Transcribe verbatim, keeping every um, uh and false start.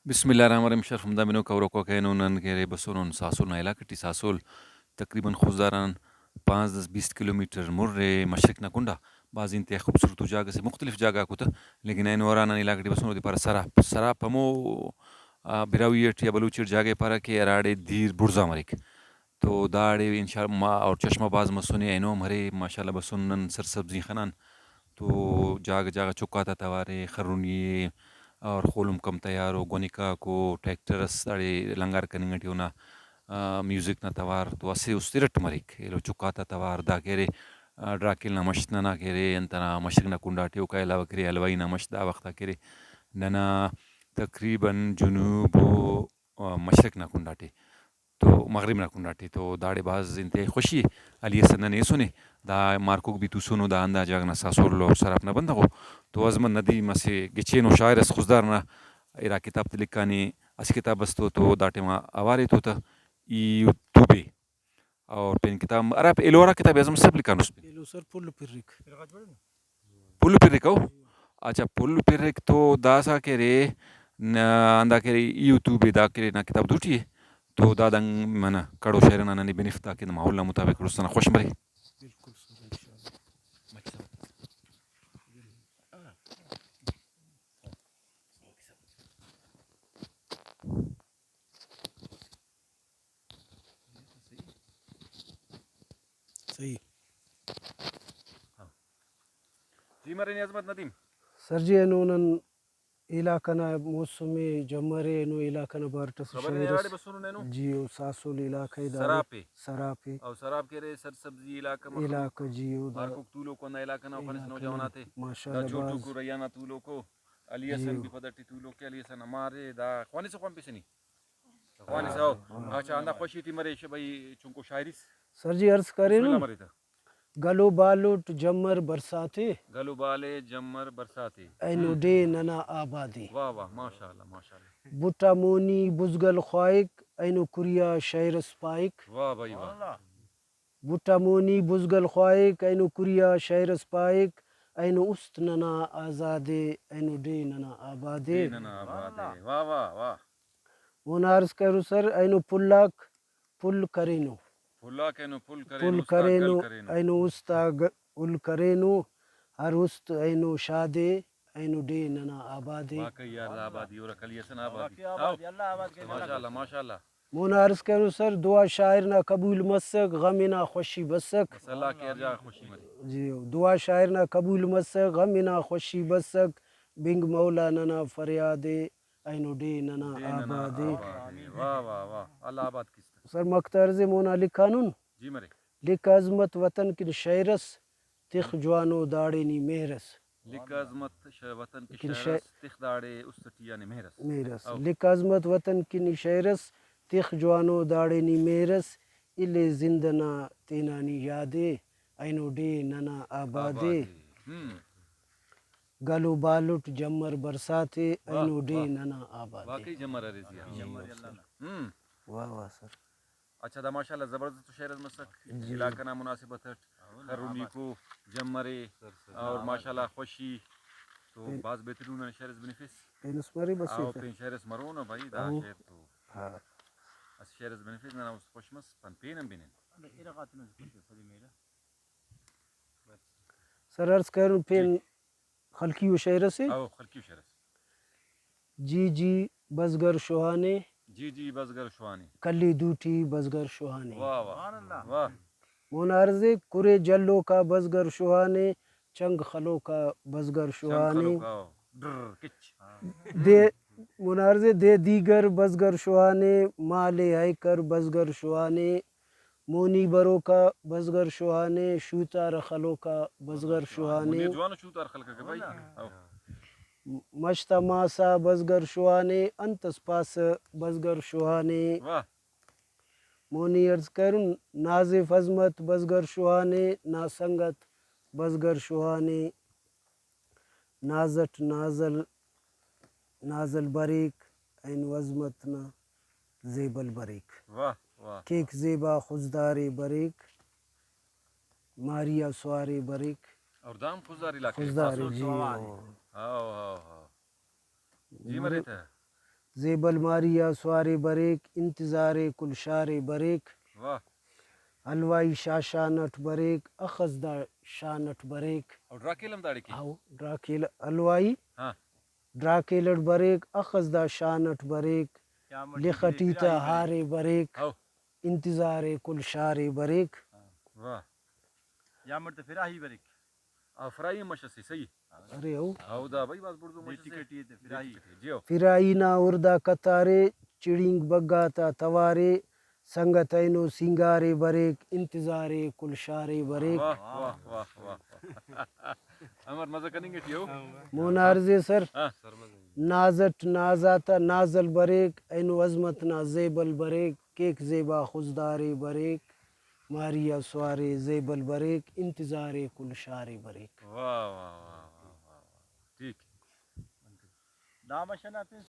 بسم اللہ الرحمن الرحیم۔ شرف ہمدا بنوک اور اوکا کہ اینو نن کہ ارے بسونن ساسول نا علاقہ ٹی۔ ساسول تقریباً خضدار آن پانزدہ بیست کلومیٹر مر ءِ مشرق نا کنڈا۔ بھاز انتہائی خوبصورت ءُ جاگہ سے، مختلف جاگہ آکو تہ، لیکن اینو ہرا نن علاقہ ٹی بسونہ اودے پارہ سراپ۔ سراپ ہمو، آ، براہوئی ٹی یا بلوچی ٹی جاگہ پارہ کہ ہراڑے دیر بڑزا مریک۔ تو داڑے انشاءاللہ ما-، اور چشمہ باز مسنے، اینو ہم ارے ماشاءاللہ بسن نن سرسبزی خنان۔ تو جاگہ جاگہ چکا تا توار ءِ، خرنی ءِ، اور خولم کم تیار ءُ گونکاک ءُ ٹریکٹر اس داڑے لنگار کننگ ٹی اونا، آ، میوزک نا توار تو اسہ است ارٹ مریک۔ ایلو چکا تا توار دا کہ ارے، آ، ڈراکل نا مش ننا کہ ارے انت ئنا مشرق نا کنڈا ٹی، اوکا علاوہ کہ ارے حلوائی نا مش دا وخت آ کہ ارے ننا تقریباً جنوب ءُ، آ، مشرق نا کنڈا ٹی۔ تو مغرب نا کنڈاٹی تو داڑے بھاز انتہائی خوشی ءِ۔ علی حسن ننے ایسنے، دا مارکوک بھی توسونو، دا ہندا جاگہ نا ساسول و سراپ نا بندغ ءُ۔ تو عظمت ندیم اسہ گچینو شاعر اس، خضدار نا ارا کتاب تے لکھانے، اسہ کتاب اس تو، تو دا ٹائما اوار ایتو تہ ای یوٹیوب ءِ اور پین کتاب ہرا ایلو ہرا کتاب اعظم صاحب لکھانس پین۔ ایلو سر پھل پرک۔ پھل پرک او؟ اچھا، پھل پرک تو داسا کہ ارے نا-، ہندا کہ ارے ای یوٹیوب ءِ دا کہ ارے نا کتاب دوٹی ءِ تو دا دنگ منہ کڑو شعر ئنا ننے بنف تاکہ ماحول نا مطابق دوست ئنا خوش مرے۔ بالکل سر، انشاءاللہ۔ صحیح۔ جی مرے نی عظمت ندیم۔ سر جی، اینو نن علاقہ نا موسم ءِ جمر ءِ، اینو علاقہ نا بارٹ اسہ خبر شاعر نے اس۔ آڑے بسونو نینو؟ جی، او ساسول علاقہ ءِ داڑے۔ سراپ ءِ۔ سراپ ءِ۔ او سراپ کہ ارے سرسبزی علاقہ مخلوق۔ علاقہ جی، او دا مارکوک تولوکو ہندا علاقہ نا، او خنس علاقہ نوجوان نا آتے۔ ماشاءاللہ، دا بھاز۔ چوٹوکو ریحانہ تولوکو، علی جی، حسن او۔ بھی پدٹی تولوکے، علی حسن امارے، دا خوانسہ خوانپسہ نی؟ خوانسہ او۔ ہاں۔ اچھا، ہندا خوشی ٹی مرے ش-، بھئی چنکو شاعری اس۔ سر جی عرض کرینن۔ بسم اللہ مرے تہ۔ گل و بالٹ جمر برساتے۔ گل و بالے جمر برساتے۔ اینو ہم۔ ڈیہہ ننا آبادے۔ واہ واہ، ماشاءاللہ، ماشاءاللہ۔ بٹا مونی بزگل خواہک، اینو کریا شئیر اس پائک۔ واہ بھائی واہ۔ بٹا مونی بزگل خواہک، اینو کریا شئیر اس پائک، اینو است ننا آزادے، اینو ڈیہہ ننا آبادے۔ ڈیہہ ننا آبادے۔ واہ واہ واہ۔ مونا عرض کرو سر، اینو پھلاک پھل کرینو۔ پھلاک اینو پھل کرینو، پھل است آ گل کرینو، کرینو۔ اینو است آ گ-، گل کرینو۔ ہر است اینو شادے، اینو ڈیہہ ننا آبادے۔ واقعی یار، دا آبادی اور کلی حسن آبادی۔ واقعی آبادی، او۔ اللہ آباد کے۔ ماشاءاللہ، ماشاءاللہ۔ مونا عرض کرو سر، دعا شاعر نا قبول مسک، غم انا خوشی بسک۔ بس اللہ کے ہر جا خوشی مرے۔ جی، دعا شاعر نا قبول مسک، غم انا خوشی بسک، بنگ مولا ننا فریادے۔ اینو ڈیہہ ننا ڈیہہ ننا آبادے۔ آبادے۔ واہ، واہ، واہ۔ اللہ آباد کیس تہ۔ سر مقطع عرض ءِ مونا لکھانن۔ جی مرے۔ لکھ عظمت وطن کن شئیر اس، تخ جوانو داڑے نی مہر اس۔ لکھ عظمت ش-، وطن کن کن شئیر شئیر اس، تخ داڑے است ٹی یعنی مہر اس۔ مہر اس۔ او۔ لکھ عظمت وطن کن شئیر اس، تخ جوانو داڑے نی مہر اس، الے زند ئنا تینا نی یادے، اینو ڈیہہ ننا آبادے۔ آبادے۔ ہم۔ گل و بالٹ جمر برساتے، واہ، اینو ڈیہہ واہ۔ ننا آبادے۔ واقعی جمر ارے زیہا۔ جمر اللہ نا۔ ہم۔ واہ واہ سر۔ اچھا، دا ماشاءاللہ زبردست شعر اس مسک۔ جی۔ علاقہ نا مناسبت اٹ خرنیکو جمرے اور ماشاءاللہ خوشی تو پین۔ بھاز بہترین ننا شعر اس بنفس۔ پین اس مرے بس او ایتا۔ پین شعر اس مرو نا بھائی، دا او۔ شعر تو۔ ہاں۔ اس شعر اس بنفس، ننا است خوش مس، پن پین ہم بنن۔ سر عرض کرون پین جی۔ خلقی و شعر اسے۔ او، خلقی و شعر اسے۔ جی جی بزگر شوہانے۔ جی جی بزگر شوہانے۔ کلی دوٹی بزگر شوہانے۔ واہ، واہ۔ سبحان اللہ۔ واہ۔ مونا عرض ءِ، کرے جلوکا بزگر شوہانے، چنگ خلوکا بزگر چنگ شوہانے۔ خلوکا، ڈر، کچ۔ دے، مونا عرض ءِ، دے دیگر بزگر شوہانے، مال ءِ ہیکر بزگر شوہانے، مونی بروکا بزگر شوہانے، شوتار خلوکا بزگر شوہانے۔ منیر جوانو شوتار خلککہ بھائی۔ او۔ مش تا ماسا بزگر شوہانے، انت اس پاسہ بزگر شوہانے۔ واہ۔ مونی عرض کرن، نازف عظمت بزگر شوہانے، ناسنگت بزگر شوہانے۔ ناز اٹ نازل، نازل بریک، اینو عظمت نا زیبل بریک۔ واہ، واہ۔ کیک زیبا خضدارے بریک، ماریا سوارے بریک۔ اور دام خضدار علاقہ۔ خضدار، جی، ہو۔ ہاؤ، ہاؤ، ہاؤ۔ جی، مرے تہ۔ زیبل ماری آ سوارے بریک، انتظار ءِ کل شار ءِ بریک۔ واہ۔ حلوائی شاشان اٹ بریک، اخس دا شان اٹ بریک۔ او ڈراکیل ہم داڑے کے؟ ہو، ڈراکیل حلوائی۔ ہاں۔ ڈراکیل اٹ بریک، اخس دا شان اٹ بریک۔ قیامت لخ ٹی اٹی تا فراہی بریک۔ ہارے بریک۔ ہو۔ انتظار ءِ کل شار ءِ بریک۔ واہ۔ قیامت تے فراہی بریک۔ آ، فراہی ہم مش اسے، صحیح۔ ارے ہو۔ ہو دا بھائی، بس بڑزو مش اسے۔ ٹکٹ ای تے فراہی۔ ٹکٹ ای، جی ہو۔ فراہی نا ہردا قطارے، چڑینک بگا تا توارے، سنگت اینو سینگارے بریک، انتظار ءِ کل شار ءِ بریک۔ واہ، واہ، واہ، واہ، واہ۔ امر مزہ کننگ ٹی ہو۔ مون عرض ءِ سر۔ ہاں۔ ناز اٹ ناز آتا نازل بریک، اینو عظمت نا زیبل بریک، کیک زیبا خضدارے بریک، ماری آ سوارے زیبل بریک، انتظار ءِ کل شار ءِ بریک۔ واہ، واہ، واہ، واہ، واہ، واہ۔ ٹھیک۔ دا مش ئنا پن